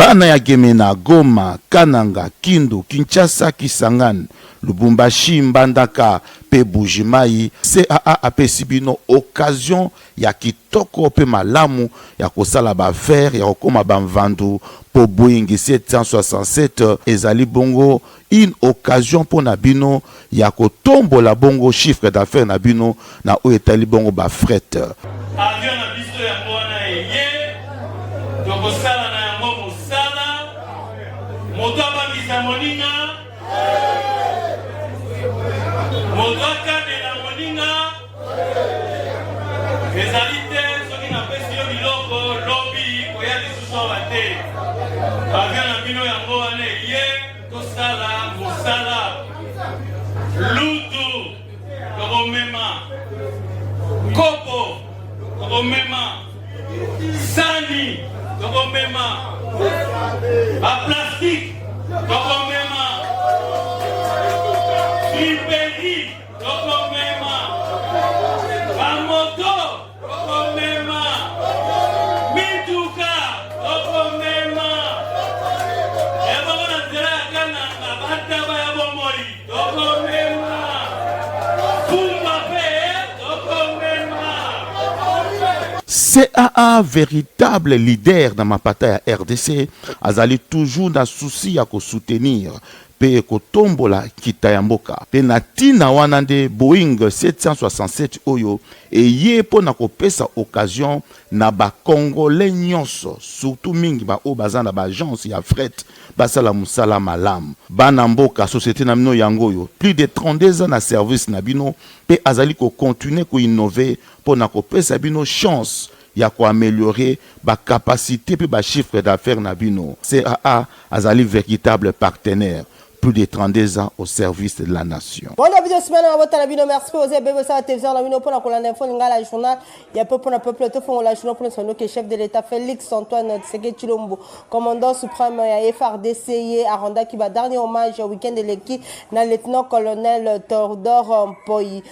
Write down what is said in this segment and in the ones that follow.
Bana ya Gemena, Goma, Kananga, Kindu, Kinshasa, Kisangani, Lubumbashi, Mbandaka pe Buji-Mayi, CAA apesi bino occasion ya kitoko pe malamu ya kosala ba affaires, ya kokoma ba mvandu po Boeing 767 ezali bongo une occasion mpo na bino ya kotombola bongo chiffre d'affaires na bino na oyo etali bongo ba fret. Avion na biso yango wana eye, tokosala na yango mosala, moto abangisa moninga, moto akanela moninga, ezali te soki napesi yo biloko lobi koya lisusu awa te. Avion na bino yango wana eye, tosala mosala. Lutu tokomema, kopo tokomema, sani tokomema, baplastike tokomema, friperi Tokomema bamoto, tokomema mituka, tokomema ebongo na nzela ya Kananga bataba ya bomoi, tokomema fumba mpe tokomema. CAA veritable leader na mapata ya rdc azali toujours na souci ya ko soutenir mpe ekotombola nkita ya mboka. Mpe na ntina wana nde Boeing 767 oyo eye mpo na kopesa occasion na ba Congolais nyonso, surtout mingi ba oyo baza na ba agences ya fret basala mosala malamu. Bana mboka, societe na bino yango oyo, plus de 32 ans na service na bino mpe azali ko continuer ko innover mpo na kopesa bino chance ya ko ameliorer ba capacites mpe ba chiffres d'affaires na bino. CAA azali veritable partenaire, plus de 32 ans au service de la nation. Bon début de semaine mabota na bino merci mpe boza ebele bosala television na bino mpona kolanda info lingala journal ya peuple mpona peuple tofongola journal mpona sanoke chef de l'état Félix Antoine Tshisekedi Tshilombo commandant suprême ya FARDC ye arendaki ba dernier hommage ya week-end eleki na lieutenant colonel Théodore Mpoyi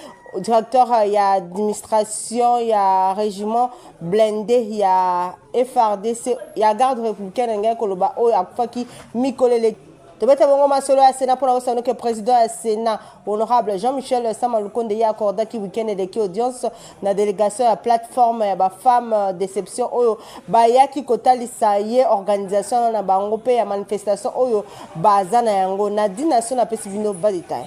directeur ya administration ya régiment blindé ya FARDC ya garde républicaine ngai koloba oyo akufaki mikolo eleki. Tobeta bongo masolo ya Sénat mpona kosana ke président ya Sénat honorable Jean-Michel Sama Lukonde ye accordaki week-end eleki audience na délégation ya plateforme ya ba femmes déception oyo bayaki kotalisa ye organisation na bango mpe ya manifestation oyo baza na yango. Nadine Nation apesi bino ba détail.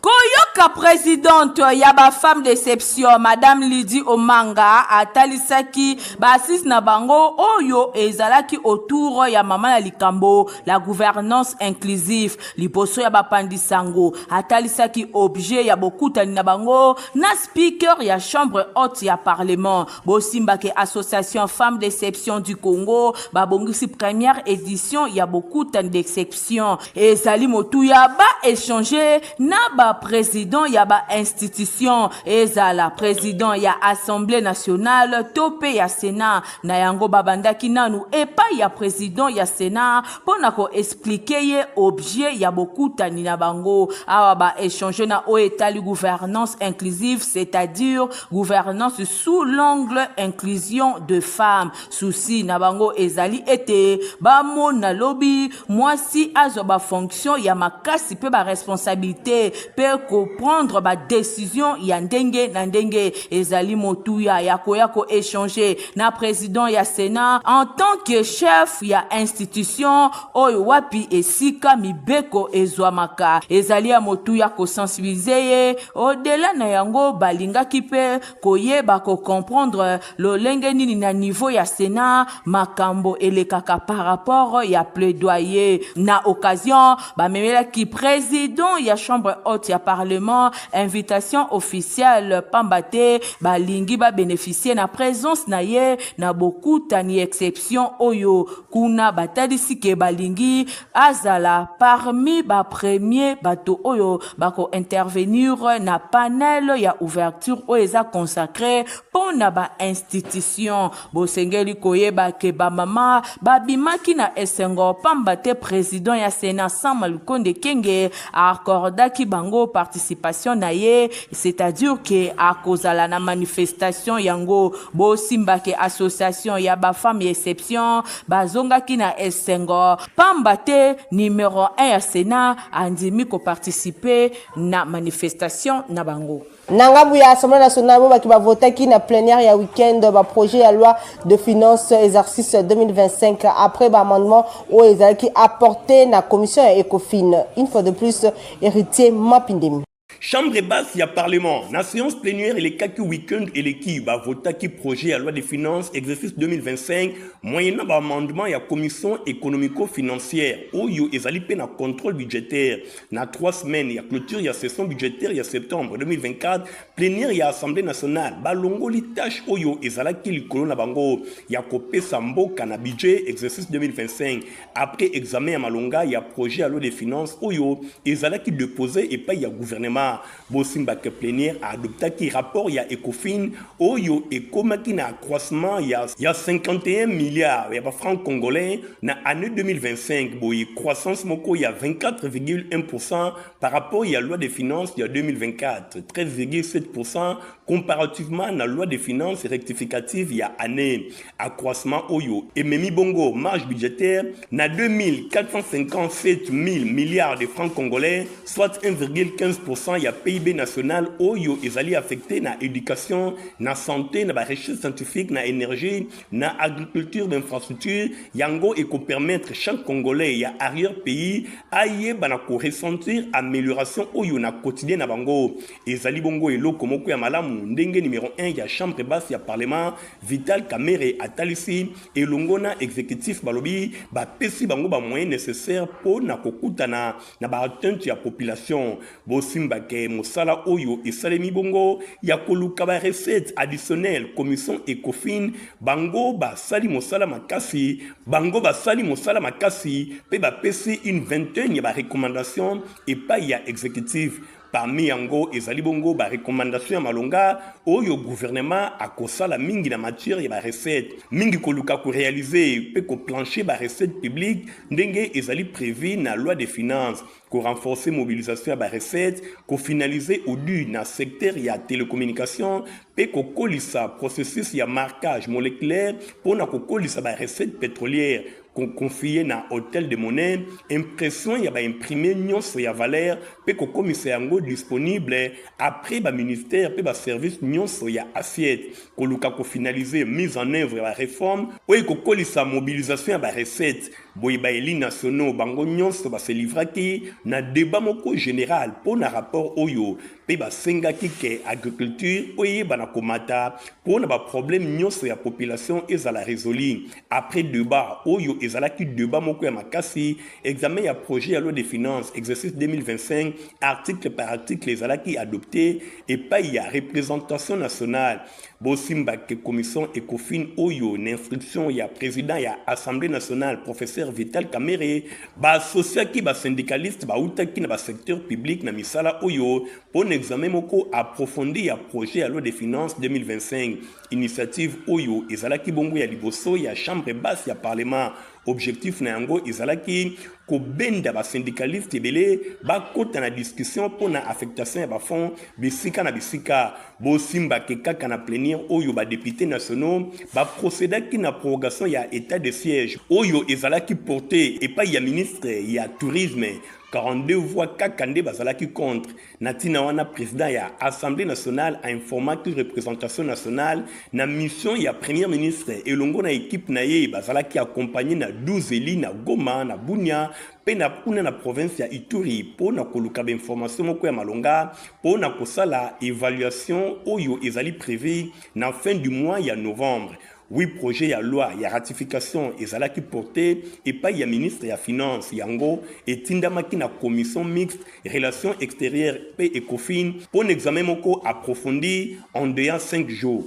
Koyoka presidente ya ba femmes d'exception Madame Lydie Omanga atalisaki ba assises na bango oyo ezalaki autour ya mama na likambo la gouvernance inclusive. Liboso ya bapanzi sango, atalisaki objet ya bokutani na bango na speaker ya chambre haute ya parlement. Bosimba ke association Femmes d'exception du Congo babongisi première edition ya bokutani d'exception. Ezali motuya ba echanger na ba president ya ba institutions, ezala president ya Assemblee nationale to pe ya Senat. Na yango babandaki nanu epayi ya president ya Senat mpo na ko expliquer ye objet ya bokutani na bango. Awa ba echanger na oyo etali gouvernance inclusive, c'est-à-dire gouvernance sous l'angle inclusion de femmes. Souci na bango ezali ete bamona lobi mwasi azwa ba fonctions ya makasi mpe ba responsabilites mpe ko prendre ba decisions ya ndenge na ndenge. Ezali motuya ya koya ko echanger na president ya Senat en tant que chef ya institution oyo wapi esika mibeko ezwamaka. Ezali ya motuya ko sensibiliser ye. Au-delà na yango, balingaki mpe koyeba ko comprendre lolenge nini na niveau ya Senat makambo elekaka par rapport ya plaidoyer. Na occasion, bamemelaki president ya chambre haute ya parlement invitation officielle pamba te balingi ba beneficier na presence na ye na bokutani exception oyo. Kuna batalisi ke balingi azala parmi ba premiers bato oyo bako intervenir na panel ya ouverture oyo eza consacre mpo na ba institutions. Bosengeli koyeba ke ba mama babimaki na esengo pamba te president ya Senat Sama Lukonde Kyenge a accordaki bango participation. participation na ye, c'est-à-dire que akozala na manifestation yango. Bosimba ke association ya ba femmes ya exception bazongaki na esengo pamba te numero 1 ya Sénat andimi koparticiper na manifestation na bango. Na ngambu ya Assemblée nationale, bo baki bavotaki na plénière ya week-end baprojet ya loi de finance exercice 2025 après baamendement oyo ezalaki apporté na commission ya Ecofin. Une fois de plus, Héritier Mapindemi. Chambre basse ya Parlement, na séance plénière elekaki week-end eleki, bavotaki projet ya loi de finances exercice 2025 moyennant baamendement ya commission économico-financière oyo ezali mpe na contrôle budgétaire. Na 3 semaines ya clôture ya session budgétaire ya septembre 2024, plénière ya Assemblée nationale balongoli tâche oyo ezalaki likolo na bango ya kopesa mboka na budget exercice 2025 après examen ya malonga ya projet ya loi de finances oyo ezalaki déposé epai ya gouvernement. Bosimbaka, plénière aadoptaki rapport ya Ecofin oyo ekomaki na accroissement ya 51 milliards ya bafranc congolais na année 2025. Boye croissance moko ya 24,1 par rapport ya loi de finances ya 2024, 13,7 comparativement na loi de finances rectificative ya année. Accroissement oyo ememi bongo marge budgétaire na 2457 000 milliards de francs congolais, soit 1,15 ya PIB national oyo ezali affecté na éducation, na santé, na barecherche scientifique, na énergie, na agriculture, d'infrastructure. Yango ekopermettre chaque Congolais ya arrière pays ayeba na koressentir amélioration oyo na quotidien na bango. Ezali bongo eloko moko ya malamu ndenge numéro 1 ya chambre basse ya Parlement, Vital Kamerhe, atalisi elongo na exécutif, balobi bapesi bango bamoyen nécessaire mpo na kokutana na baatteinte ya population. Bosimbake, mosala oyo esalemi bongo ya koluka barecette additionnelle, commission Ecofin bango basali mosala makasi, bango basali mosala makasi mpe bapesi une vingtaine ya barecommandation epai ya exécutif. Parmi yango ezali bongo barecommandation ya malonga oyo gouvernement akosala mingi na matière ya barecette, mingi koluka koréaliser mpe koplancher barecette publique ndenge ezali prévu na loi de finances, korenforcer mobilisation ya barecette, kofinaliser audit na secteur ya télécommunication mpe kokolisa processus ya marquage moléculaire mpona kokolisa barecette pétrolière, koconfier na hôtel de monnaie impression ya baimprimé nyonso ya valeur mpe kokomisa yango disponible après baministère mpe baservice nyonso ya assiette, koluka kofinaliser mise en œuvre ya baréforme oyo ekokolisa mobilisation ya barecette. Boye baélus nationaux bango nyonso baselivraki na débat moko général mpo na rapport oyo mpe basengaki ke agriculture oyeba na komata mpo na baproblème nyonso ya population ezala résolu. Après débat oyo ezalaki débat moko ya makasi, examen ya projet ya loi de finances exercice 2025 article par article ezalaki adopté epai ya représentation nationale. Bosimbake, commission Ecofin oyo na instruction ya président ya Assemblée nationale, professeur Vital Kamerhe, baasosiaki basyndicaliste bautaki na basecteur public na misala oyo mpo na examen moko approfondi ya projet ya loi de finances 2025. Initiative oyo ezalaki bongo ya liboso ya chambre basse ya Parlement. Objectif na yango ezalaki kobenda basyndicaliste ebele bakota na discussion mpo na affectation ya bafonds bisika na bisika. Bosimbake, kaka na plénière oyo badéputé nationaux baprocédaki na prorogation ya état de siège oyo ezalaki porté epai ya ministre ya Tourisme. 42 voix kaka nde bazalaki contre. Na ntina wana, président ya Assemblée nationale ainformaki représentation nationale na mission ya premier ministre elongo na équipe na ye. Bazalaki accompagné na 12 élus na Goma, na Bunia mpe na kuna na province ya Ituri mpo na koluka bainformation moko ya malonga mpo na kosala évaluation oyo ezali prévu na fin du mois ya novembre. Huit projet ya loi ya ratification ezalaki porté epai ya ministre ya Finance. Yango etindamaki na commission mixte relations extérieures mpe Ecofin mpo na examen moko approfondi en déant 5 jours.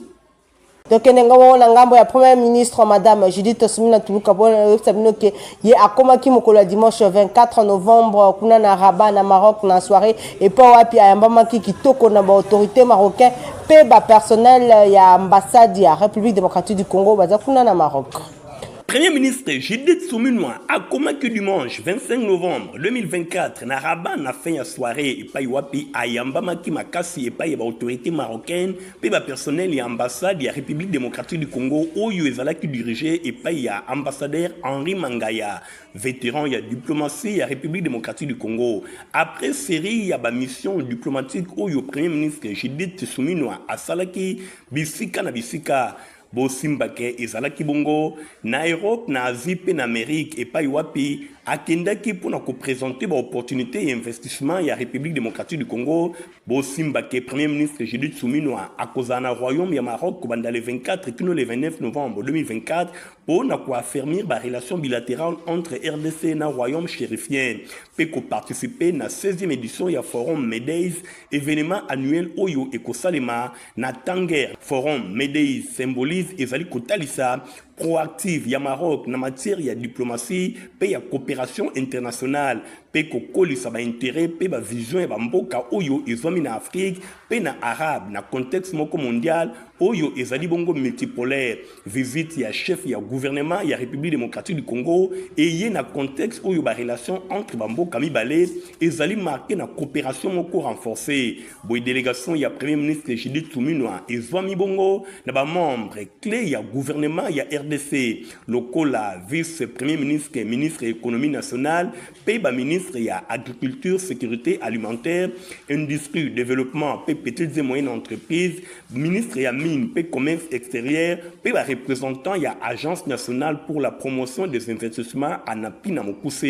Tokende ngambo na ngambo ya premier ministre, madame Judith Suminwa Tuluka, mpona oyebisa bino ke ye akomaki mokolo ya dimanche 24 novembre kuna na Rabat, na Maroc, na soirée epai wapi ayambamaki kitoko na baautorité marocain mpe bapersonnel ya ambassade ya République démocratique du Congo baza kuna na Maroc. Premier ministre Judith Suminwa akomaki dimanche 25 novembre 2024 na Rabat na fin ya soiree epai wapi ayambamaki makasi epai ya baautorité marocaine mpe bapersonnel ya ambassade ya République démocratique du Congo oyo ezalaki dirige epai ya ambassadeur Henri Mangaya, vétéran ya diplomatie ya République démocratique du Congo. Après série ya bamission diplomatique oyo Premier ministre Judith Suminwa asalaki bisika na bisika, bosimbake ezalaki bongo na Europe, na Asie mpe na Amérique, epai wapi akendaki mpona koprésenter baopportunité ya investissement ya République démocratique du Congo. Bosimbake Premier ministre Judith Suminwa akozala na royaume ya Maroc kobanda le 24 kino le 29 novembre 2024 mpona koaffermir barelation bilatérale entre RDC na royaume chérifien mpe koparticiper na 16e édition ya Forum MEDAYS, événement annuel oyo ekosalema na Tanger. Forum MEDAYS symbolise, ezali kotalisa proactive ya Maroc na matière ya diplomatie mpe ya coopération internationale mpe kokolisa baintérêt mpe bavision ya bamboka oyo ezwami na Afrique mpe na Arabe na contexte moko mondial oyo ezali bongo multipolaire. Visite ya chef ya gouvernement ya République démocratique du Congo eye na contexte oyo barelation entre bamboka mibale ezali marqué na coopération moko renforcée. Boye délégation ya Premier ministre Judith Suminwa ezwami bongo na bamembre clé ya gouvernement ya RDC lokola vice Premier ministre, ministre économie nationale mpe baministre ya agriculture, sécurité alimentaire, industrie, développement mpe petites et moyennes entreprises, ministre ya mine mpe commerce extérieur mpe bareprésentant ya Agence nationale pour la promotion des investissements, ANAPI na mokuse,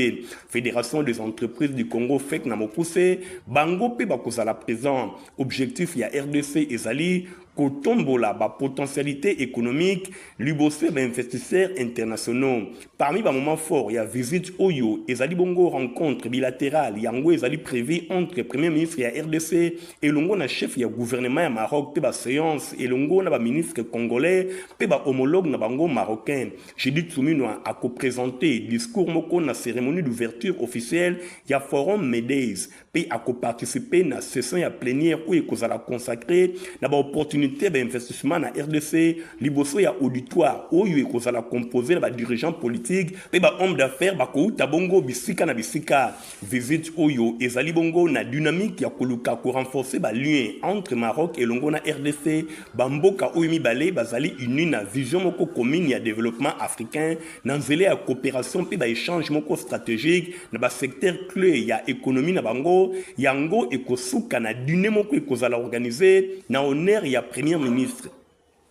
Fédération des entreprises du Congo, FEC na mokuse, bango mpe bakozala présent. Objectif ya RDC ezali kotombola bapotentialité économique liboso ya bainvestisseurs internationaux. Parmi bamoment fort ya visite oyo ezali bongo rencontre bilatérale yango ezali prévu entre Premier ministre ya RDC elongo na chef ya gouvernement ya Maroc mpe baséance elongo na baministre congolais mpe bahomologue na bango marocain. Judith Suminwa akoprésente discours moko na cérémonie d'ouverture officielle ya Forum MEDAYS mpe akoparticipe na session ya plénière oyo ekozala consacré na baopportunité ya bainvestissement na RDC liboso ya auditoire oyo ekozala composé na badirigeant politique mpe bahomme d'affaires bakouta bongo bisika na bisika. Visite oyo ezali bongo na dynamique ya koluka korenforcer balien entre Maroc elongo na RDC. Bamboka oyo mibale bazali uni na vision moko commune ya développement africain na nzela ya coopération mpe baéchange moko stratégique na basecteur clé ya économie na bango. Yango ekosuka na dîner moko ekozala organisé na honneur ya Premier ministre.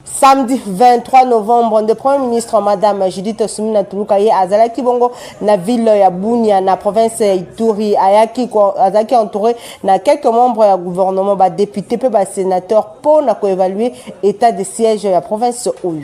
Samedi 23 novembre, le Premier ministre Madame Judith Suminwa Tuluka ye azalaki bongo na ville ya Bunia na province ya Ituri. Ayaki, azalaki entouré na quelques membres ya gouvernement, badéputé mpe basénateur mpo na koévaluer état de siège ya province oyo.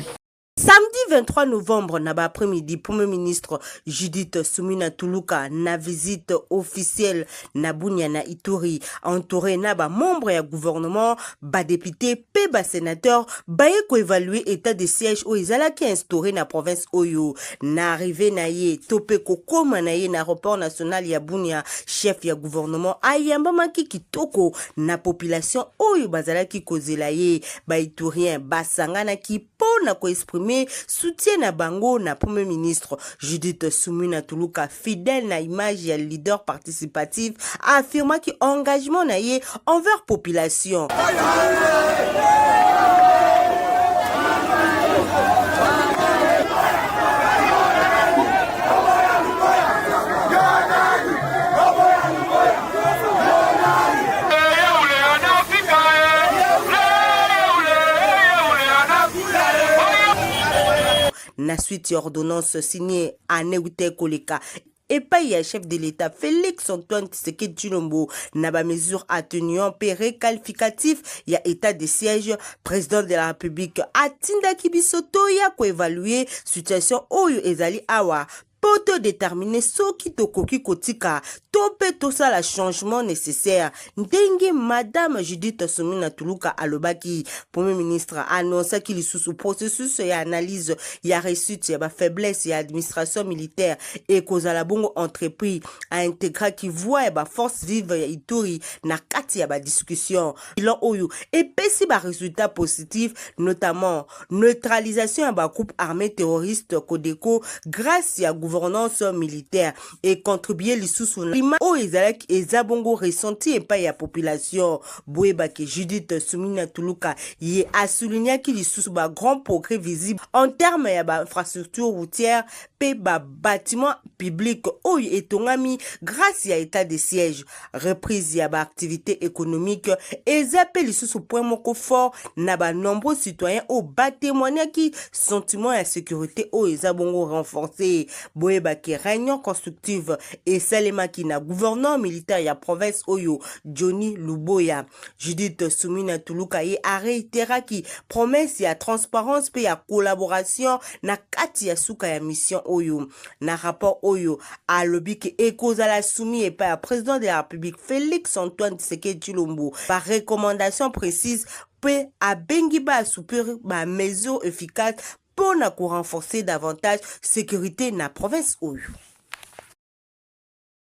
Samedi 23 novembre na ba-après-midi, Premier ministre Judith Suminwa Tuluka na visite officielle na Bunia na Ituri, entouré na ba membre ya gouvernement, badéputé mpe basénateur, baye koévaluer état de siège oyo ezalaki instauré na province oyo. Na arrivée na ye to mpe kokóma na ye na aéroport national ya Bunia, chef ya gouvernement ayambamaki kitoko na population oyo bazalaki kozela ye. Baiturien basanganaki mpo na koexprimer soutien na bango na Premier ministre Judith Suminwa Tuluka. Fidèle na image ya leader participatif, affirmaki engagement na ye envers population. Na suite ya ordonnance signée aneuti koleka epai ya chef de l'État Félix Antoine Tshisekedi Tshilombo na bamesure atténuant mpe requalificatif ya état de siège, président de la République atindaki biso toya koévaluer situation oyo ezali awa. mpo to determiner soki tokoki kotika to mpe tosala changement necessaire, ndenge Madame Judith Suminwa Tuluka alobaki. Premier ministre annonçaki lisusu processus ya analyse ya reussite ya ba faiblesse ya administration militaire ekozala bongo entrepris. Aintegraki voix ya ba forces vives ya Ituri na kati ya ba discussions. Bilan oyo epesi ba resultats positifs, notamment neutralisation ya ba groupes armés terroristes Codeco grâce ya gouvernance militaire, e contribuer lisusu na climat oyo ezalaki eza bongo ressenti epai ya population. Boyeba ke Judith Suminwa Tuluka ye asoulignaki lisusu ba grands progrès visibles en termes ya ba infrastructures routières mpe ba bâtiments publics oyo etongami grâce ya etat de siège. Reprise ya ba activités économiques eza mpe lisusu point moko fort na ba nombreux citoyens oyo batémoignaki sentiment ya sécurité oyo eza bongo renforcé. Boyebaki réunion constructive esalemaki na gouverneur militaire ya province oyo, Johnny Luboya. Judith Suminwa Tuluka ye aréitéraki promesse ya transparence mpe ya collaboration na kati ya suka ya mission oyo. Na rapport oyo alobi ke ekozala soumis epai ya président de la République Félix Antoine Tshisekedi Tshilombo ba recommandation précise, mpe abengi baassouplir ba mesure efficace mpo na korenforcer davantage sécurité na province oyo.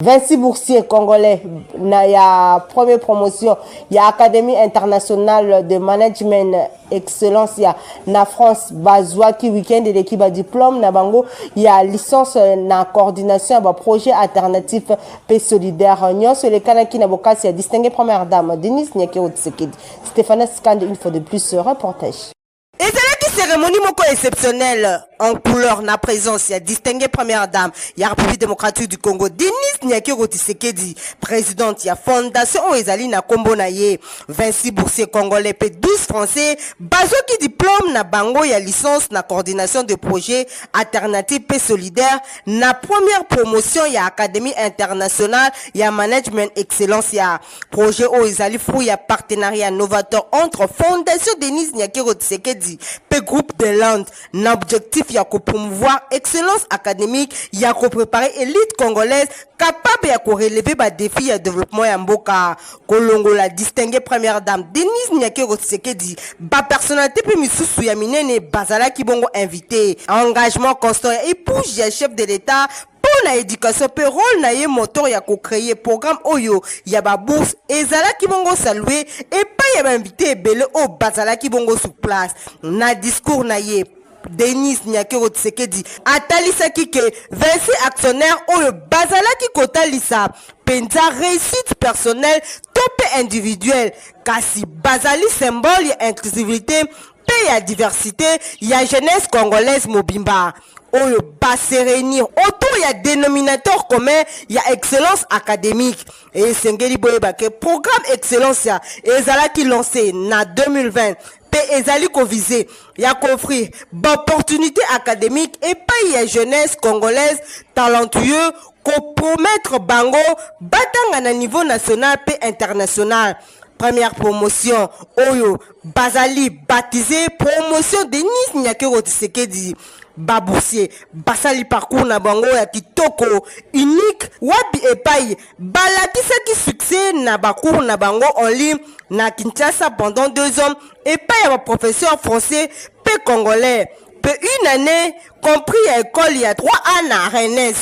26 boursiers congolais na ya première promotion ya Académie internationale de management Excellence ya na France bazwaki week-end eleki badiplôme na bango ya licence na coordination ya baprojet alternatif mpe solidaire. Nyonso elekanaki na bokasi ya distinguée première dame Denise Nyakeru Tshisekedi. Stéphane Skande, une fois de plus, reportage. Ezalaki cérémonie moko exceptionnelle en couleur na présence ya distinguée première dame ya République démocratique du Congo, Denise Nyakeru Tshisekedi, présidente ya fondation oyo ezali na nkombo na ye. 26 boursiers congolais mpe 12 français bazwaki diplôme na bango ya licence na coordination de projet alternative mpe solidaire na première promotion ya Académie internationale ya management Excellence. Ya projet oyo ezali fruit ya partenariat novateur entre Fondation Denise Nyakeru Tshisekedi mpe Groupe de l'Inde, na objectif ya kopromouvoir excellence académique, ya kopréparer élite congolaise capable ya korelever badéfi ya développement ya mboka. Kolongola distinguée première dame Denise Nyakeru Tshisekedi, bapersonnalité mpe misusu ya minene bazalaki bongo invité. Engagement constant ya épouse ya chef de l'État mpo na éducation mpe rôle na ye moteur ya kocréer programme oyo ya babourse ezalaki bongo salué epai ya bainvité ebele oyo bazalaki bongo sur place. Na discours na ye, Denise Nyakeru Tshisekedi atalisaki ke 26 actionnaire oyo bazalaki kotalisa mpenza réussite personnelle to mpe individuelle, kasi bazali symbole ya inclusivité mpe ya diversité ya jeunesse congolaise mobimba oyo base réunir autour ya dénominateur commun ya excellence académique. Esengeli boyeba ke programme Excellence ya ezalaki lancé na 2020 mpe ezali koviser ya koofrir baopportunité académique epai ya jeunesse congolaise talentueux, kopromettre bango batanga na niveau national mpe international. Première promotion oyo bazali baptisé promotion Denise Nyakeru Tshisekedi. Baboursier basali parcours na bango ya kitoko unique, wapi epai balakisaki succès na bacours na bango en ligne na Kinshasa pendant 2 ans epai ya baprofesseur français mpe congolais, mpe une année compris ya école ya 3A na Rennes.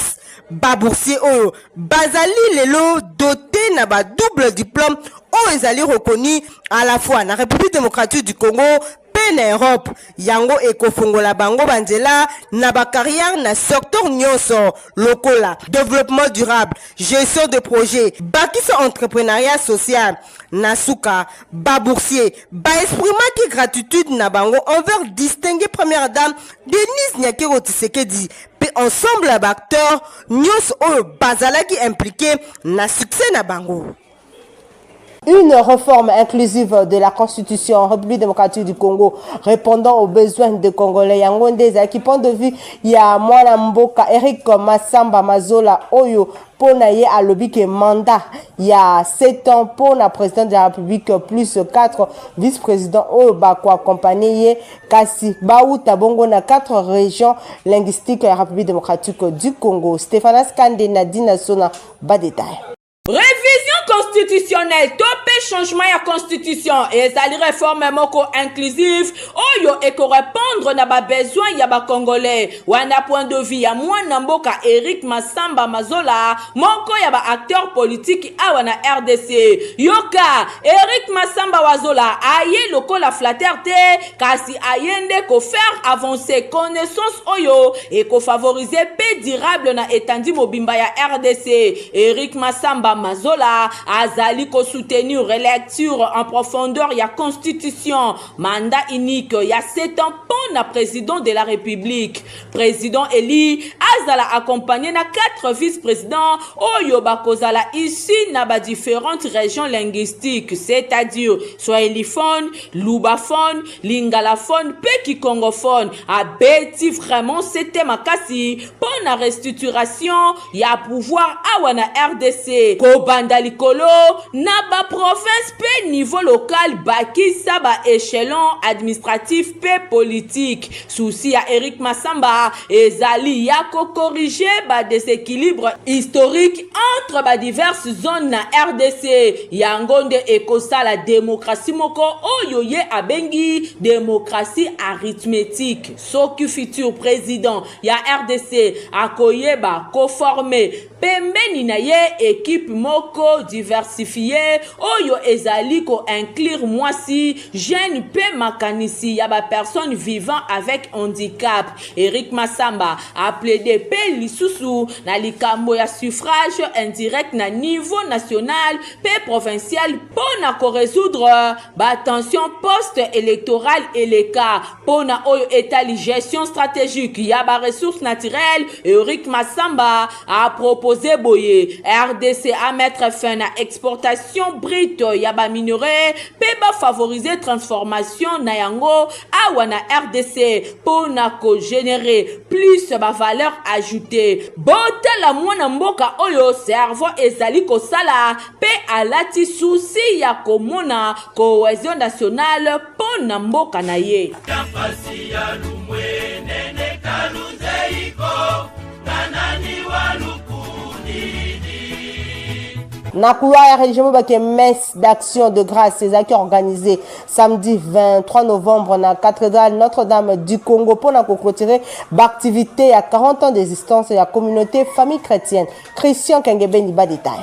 Baboursier oyo bazali lelo doté na badouble diplôme oyo ezali reconnu à la fois na République démocratique du Congo mpe na Europe. Yango ekofongola bango banzela na bacarrière na secteur nyonso lokola développement durable, gestion de projet, bakisa entrepreneuriat social. Na suka, baboursier baexprimaki gratitude na bango envers distinguée première dame Denise Nyakeru Tshisekedi mpe ensemble ya baacteur nyonso oyo bazalaki impliqué na succès na bango. Une réforme inclusive de la Constitution en République démocratique du Congo répondant aux besoins des Congolais. Yango nde ezalaki point de vue ya mwana mboka Eric Massamba Mazola oyo mpo na ye alobi ke mandat ya 7 ans mpo na président de la République plus 4 vice-président oyo bakoaccompagne ye kasi bauta bongo na 4 régions linguistiques ya République démocratique du Congo. Stéphanas Kande, Nadine Sona, ba détail. Révision constitutionnelle to mpe changement ya constitution ezali réforme moko inclusive oyo ekorépondre na babesoin ya bacongolais. Wana point de vue ya mwana mboka Eric Masamba Mazola, moko ya baacteur politique awa na RDC. Yoka Eric Masamba Wazola aye lokola flatteur te, kasi aye nde kofaire avancer connaissance oyo ekofavorize mpe durable na etandi mobimba ya RDC. Eric Masamba Mazola azali kosoutenir relecture en profondeur ya constitution, mandat unique ya 7 ans mpo na président de la République, président élu azala accompagné na 4 vice-présidents oyo bakozala issu na badifférentes régions linguistiques, c'est-à-dire swahiliphone, lubaphone, lingalaphone mpe kikongophone. Abeti vraiment sete makasi mpo na restructuration ya pouvoir awa na RDC, kobanda likolo na baprovince mpe niveau local, bakisa baéchelon administratif mpe politique. Souci ya Eric Masamba ezali ya kocorriger badéséquilibre historique entre badiverses zones na RDC. Yango nde ekosala démocratie moko oyo ye abengi démocratie arithmétique. Soki futur président ya RDC akoyeba koformer pembeni na ye équipe moko diversifiée oyo ezali koinclure mwasi, jeune mpe makanisi ya bapersone vivant avec handicap. Eric Masamba aplaide mpe lisusu na likambo ya suffrage indirect na niveau national mpe provincial mpo na korésoudre batension post électorale eleka. Mpo na oyo etali gestion stratégique ya baressources naturelles, Eric Masamba apropose boye: RDC a mettre fin na exportation brute ya baminerai mpe bafavoriser transformation na yango awa na RDC mpo na kogénérer plus bavaleur ajoutée. Botala mwana mboka oyo cerveau ezali kosala mpe alati souci ya komona cohésion nationale mpo na mboka na ye. Pasi ya lumwenene kalunzeiko nganani walukunidi. Na couloir ya religion, bobake messe d'action de grâce ezalaki organisé samedi 23 novembre na cathédrale Notre-Dame du Congo mpona koclôturer baactivité ya 40 ans d'existence ya communauté Famille chrétienne. Christian Kengebeni, ba détail.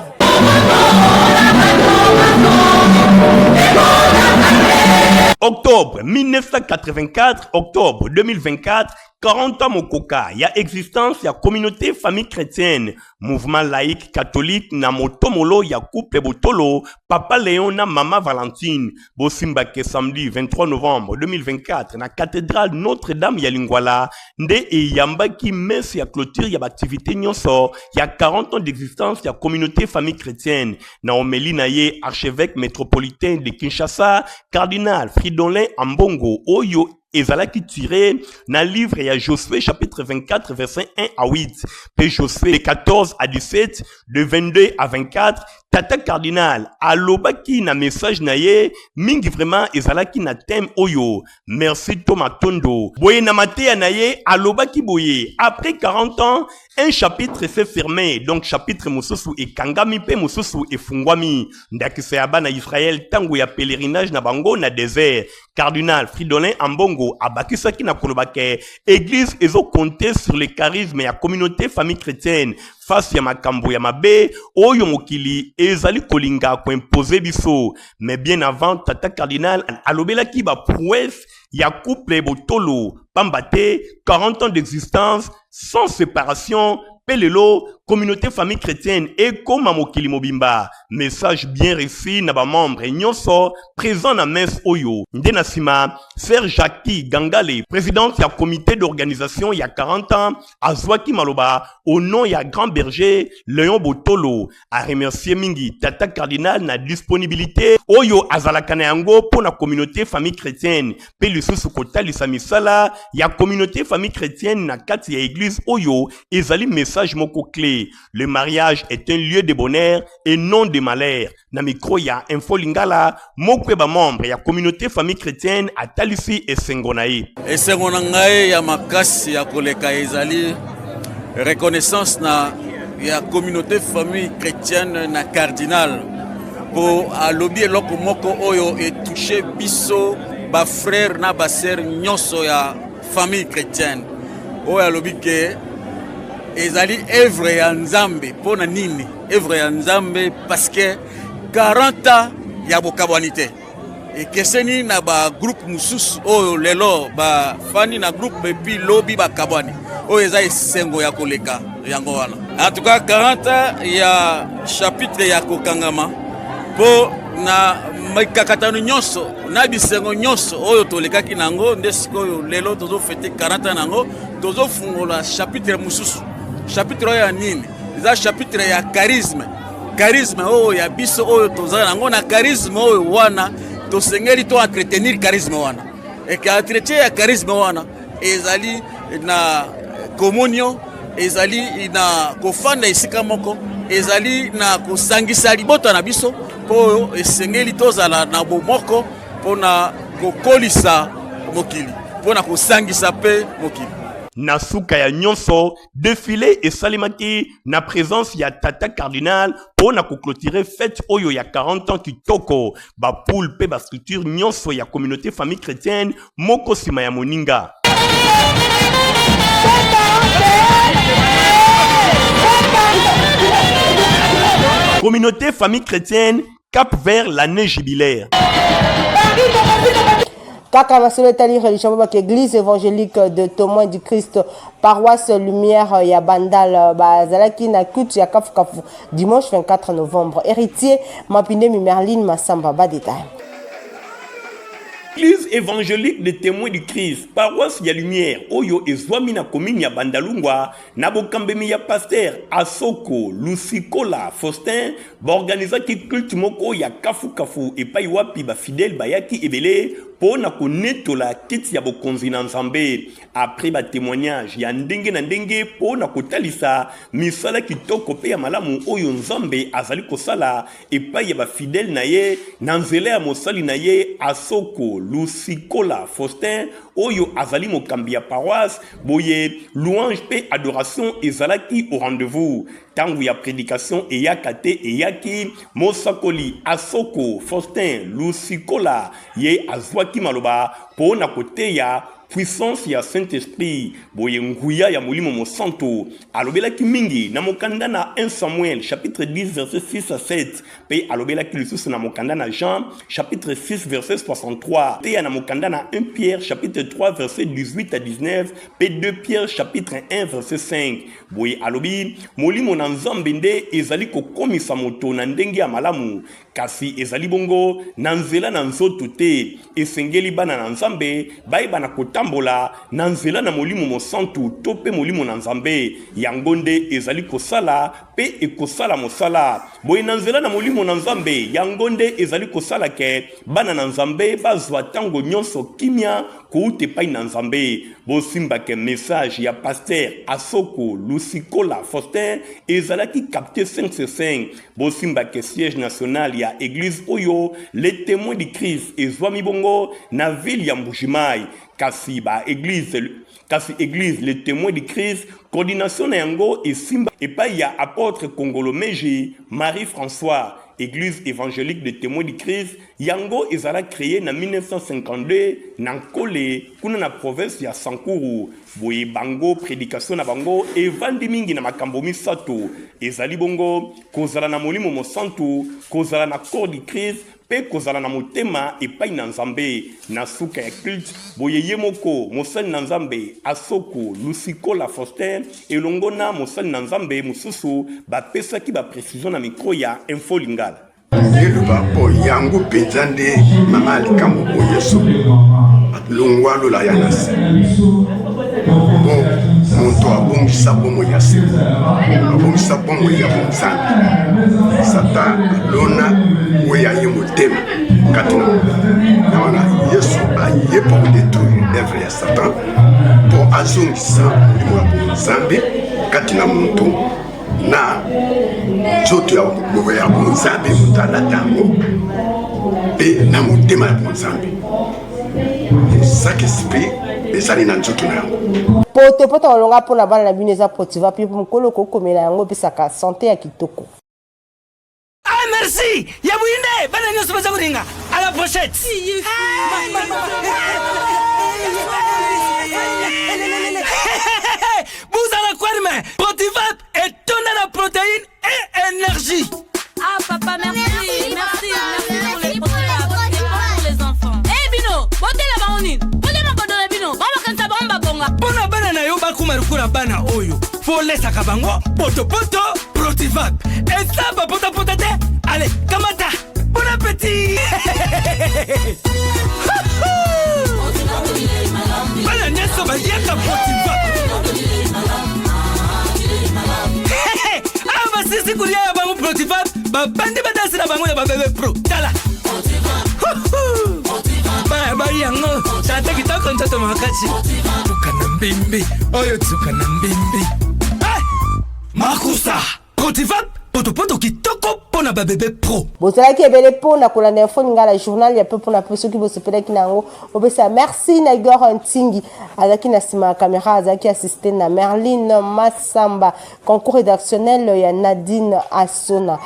Octobre 1984, octobre 2024, 40 ans mokoka ya existence ya communauté Famille chrétienne, mouvement laïque catholique na motomolo ya couple Botolo, Papa Léon na Mama Valentine. Bosimbake samedi 23 novembre 2024 na cathédrale Notre-Dame ya Lingwala nde eyambaki messe ya clôture ya baactivité nyonso ya 40 ans d'existence ya communauté Famille chrétienne. Na homélie na ye, archevêque métropolitain de Kinshasa, cardinal Fridolin Ambongo, oyo ezalaki tiré na livre ya Josué chapitre 24 verset 1 à 8 mpe Josué 14 à 17, de 22 à 24, tata cardinal alobaki na message na ye mingi vraiment ezalaki na thème oyo merci to matondo. Boye na mateya na ye alobaki boye: après 40 ans, un chapitre s'est fermé, donc chapitre mosusu ekangami mpe mosusu efungwami, ndakisa ya bana Israel ntango ya pèlerinage na bango na désert. Cardinal Fridolin Ambongo abakisaki na koloba ke église ezocompter sur le charisme ya communauté Famille chrétienne face ya makambo ya mabe oyo mokili ezali kolinga koimpose biso. Mais bien avant, tata cardinal alobelaki baprouesse ya couple Botolo, pamba te 40 ans d'existence sans séparation. Mpe lelo, communauté famille chrétienne ekoma mokili mobimba. Message bien reçu na ba membres nyonso présent na messe oyo. Nde na sima, Sœur Jackie Gangale, présidente ya comité d'organisation ya 40 ans, azwaki maloba au nom ya grand berger Léon Botolo. A remercier mingi tata cardinal na disponibilité oyo azalaka na yango mpo na communauté famille chrétienne mpe lisusu kotalisa misala ya communauté famille chrétienne na kati ya église oyo ezali message moko clé. Le mariage est un lieu de bonheur et non de malheur. Na micro ya Info Lingala, moko ya ba membre ya communauté famille chrétienne atalisi esengo na ye. Esengo na ngai ya makasi ya koleka ezali reconnaissance na ya communauté famille chrétienne na cardinal mpo alobi eloko moko oyo etouche biso ba frère na ba sœur nyonso ya famille chrétienne, oyo alobi ke ezali œuvre ya Nzambe. Mpo na nini œuvre ya Nzambe? Parce que 40 ans ya bokabwani te ekeseni na bagroupe mosusu oyo lelo bafandi na groupe et puis lobi bakabwani. Oyo eza esengo ya koleka yango wana. En tout cas, 40 ans ya chapitre ya kokangama mpo na mikakatano nyonso na bisengo nyonso oyo tolekaki na yango, nde sikoyo lelo tozofêter 40 ans na yango. Tozofungola chapitre mosusu. Chapitre oyo ya nini? Eza chapitre ya charisme. Charisme oyo ya biso oyo toza yango na charisme oyo wana, tosengeli to entretenir charisme wana. Eke entretien ya charisme wana ezali na communion, ezali na kofanda esika moko, ezali na kosangisa libota na biso, mpo oyo esengeli tozala na bomoko mpona kokolisa mokili, mpona kosangisa mpe mokili. Na suka ya nyonso, défilé esalemaki na présence ya tata cardinal mpo na koclôturer fête oyo ya 40 ans kitoko. Bapoule mpe bastructure nyonso ya communauté famille chrétienne, moko nsima ya moninga. Communauté famille chrétienne, cap vers l'année jubilaire. Kaka masolo etali religion, babaki Église évangélique de Témoin du Christ, paroisse Lumière ya Bandal, bazalaki na culte ya kafukafu dimanche 24 novembre. Héritier Mapindemi, Merline Masamba, badétail. Église évangélique de Témoins du Christ, paroisse ya Lumière, oyo ezwami na commune ya Bandalungwa, na bokambemi ya pasteur Asoko Lusikola Faustin, baorganizaki culte moko ya kafukafu epai wapi bafidèle bayaki ebele mpo na konetola kiti ya bokonzi na Nzambe. Après batémoignage ya ndenge na ndenge mpo na kotalisa misala kitoko mpe ya malamu oyo Nzambe azali kosala epai ya bafidèle na ye na nzela ya mosali na ye Asoko Lusikola Faustin oyo azali mokambi ya paroisse, boye louange mpe adoration ezalaki au rendez-vous. Ntango ya prédication eyaka te eyaki, mosakoli Asoko Faustin Lusikola ye azwaki maloba mpo na koteya puissance ya Saint-Esprit, boye nguya ya Molimo Mosantu. Alobelaki mingi na mokanda na 1 Samuel chapitre 10 verset 6 à 7, mpe alobelaki lisusu na mokanda na Jean chapitre 6 verset 63, teya na mokanda na 1 Pierre chapitre 3 verset 18 à 19 mpe 2 Pierre chapitre 1 verset 5. Boye alobi molimo na Nzambe nde ezali kokomisa moto na ndenge ya malamu, kasi ezali bongo na nzela na nzoto te. Esengeli bana na Nzambe bayeba na kotambola na nzela na Molimo Mosantu to mpe molimo na Nzambe. Yango nde ezali kosala mpe ekosala mosala. Boye na nzela na molimo na Nzambe, yango nde ezali kosala ke bana na Nzambe bazwa ntango nyonso kimia kouta epai na Nzambe. Bosimbake message ya pasteur Asoko Lusikola Faustin ezalaki capté 5 sur 5. Bosimbake siège national ya église oyo Les Témoins du Christ ezwami bongo na ville ya Mbujimai, kasi ba église kasi église Les Témoins du Christ, coordination na yango esimba epai ya apôtre Kongolo Meji Marie François. Église évangélique de Témoins du Christ yango ezala créé na 1952 na Nkole kuna na province ya Sankuru. Boye bango prédication na bango evandi mingi na makambo misato, ezali bongo kozala na Molimo Mosantu, kozala na corps du Christ. mpe kozala na motema epai na Nzambe. Na suka ya culte, boye ye moko mosali na Nzambe Asoko Lusikola Faustin elongo na mosali na Nzambe mosusu bapesaki ba precisions na micro ya Info Lingala. Eloba mpo yango mpenza nde mama ya likambo oyo Yesu longwa lola ya na se mpo moto abongisa bomoi ya seko, abongisa bomoi ya bonzambe. Satan alona oyo ya ye motema kati na na wana Yesu aye mpo kodetruire evre ya Satan mpo azongisa molimo ya bonzambe kati na moto na nzoto ya bonzambe, moto alata yango mpe na motema ya bonzambe. Chaque esprit ezali na nzoto na yango. Potopoto malonga mpo na bana na bino eza Protiva mpe mokolo okokomela yango epesaka sante ya kitoko. Ah merci ya buyinde bana nyonso baza kolinga à la pochette. Buzala kwarme Protivap etonda na protéine et énergie. Ah papa merci merci merci pour les Protivap c'est bon pour les enfants. Eh bino botela bango nini? Bolia mabodo na bino bango bakanisa bango babonga. Mpo na bana na yo bakoma lokola bana oyo folesaka bango potopoto Protivap eza bapotapota te. Ale kamata bon appétit. Bana nyonso baliaka Protivap. Awa basisi kolia ya bango Protivap, babandi badansi na bango ya babebe pro. Tala baya bai yango tata kitoko nzoto makasi tuka na mbimbi oyo tuka na mbimbi. Makusa Protivap potopoto kitoko mpo na babebe pro. Bozalaki ebele mpo na kolanda Info Lingala journal ya pepo na pe. Soki bosepelaki na yango, bopesa merci na Igor Ntingi azalaki na nsima ya kamera, azalaki assisté na Merline Massamba, concours rédactionnel ya Nadine Asona,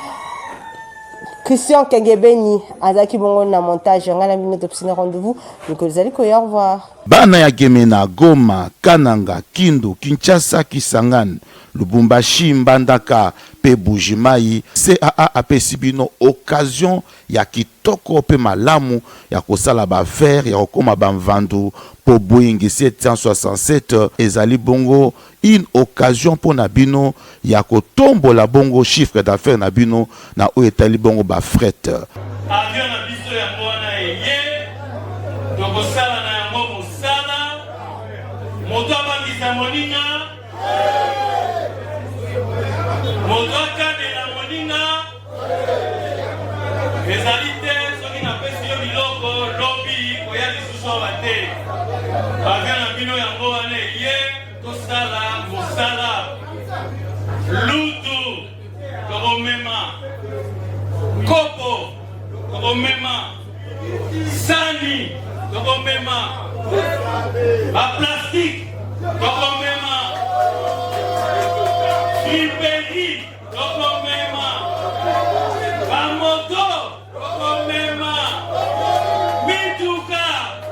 Christian Kengebeni azalaki bongo na montage. Ngai na bino topesini rendez-vous mikolo ezali koya. Au revoir. Bana ya Gemena, Goma, Kananga, Kindu, Kinshasa, Kisangani, Lubumbashi, Mbandaka mpe Buji-Mayi, CAA apesi bino occasion ya kitoko mpe malamu ya kosala ba affaires, ya kokoma ba mvandu mpo Boeing 767 ezali bongo une occasion mpo na bino ya kotombola bongo chiffre d'affaires na bino na oyo etali bongo ba fret. Avion na biso yango wana eye, tokosala na yango mosala. Moto abangisa moninga, moto akanela moninga ezali te. Soki napesi yo biloko lobi, koya lisusu awa te. Avion na bino yango wana eye, tosala mosala. Lutu tokomema, kopo tokomema, sani tokomema, baplastique tokomema, friperie tokomema, bamoto tokomema, mituka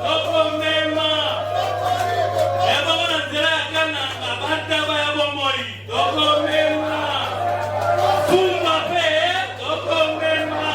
tokomema. Ebongo na nzela ya Kananga, bataba ya bomoi tokomema, pumba mpe tokomema.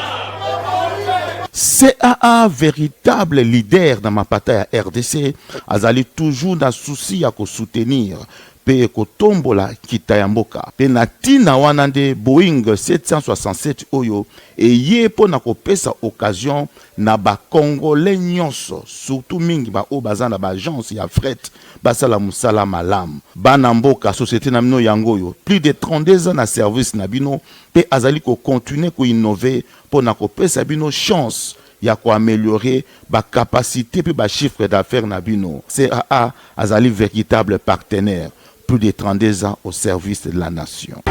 CAA, véritable leader na mapata ya RDC, azali toujours na souci ya kosoutenir mpe kotombola nkita ya mboka. Mpe na ntina wana nde Boeing 767 oyo eye mpo na kopesa occasion na bacongolais nyonso, surtout mingi baoyo baza na baagence ya fret, basala mosala malamu. Bana mboka, société na bino yango oyo plus de 32 ans na service na bino mpe azali kocontinue koinnove mpo na kopesa bino chance ya koaméliorer bacapacité mpe bachiffre d'affaires na bino. CAA azali véritable partenaire, plus de 32 ans au service de la nation.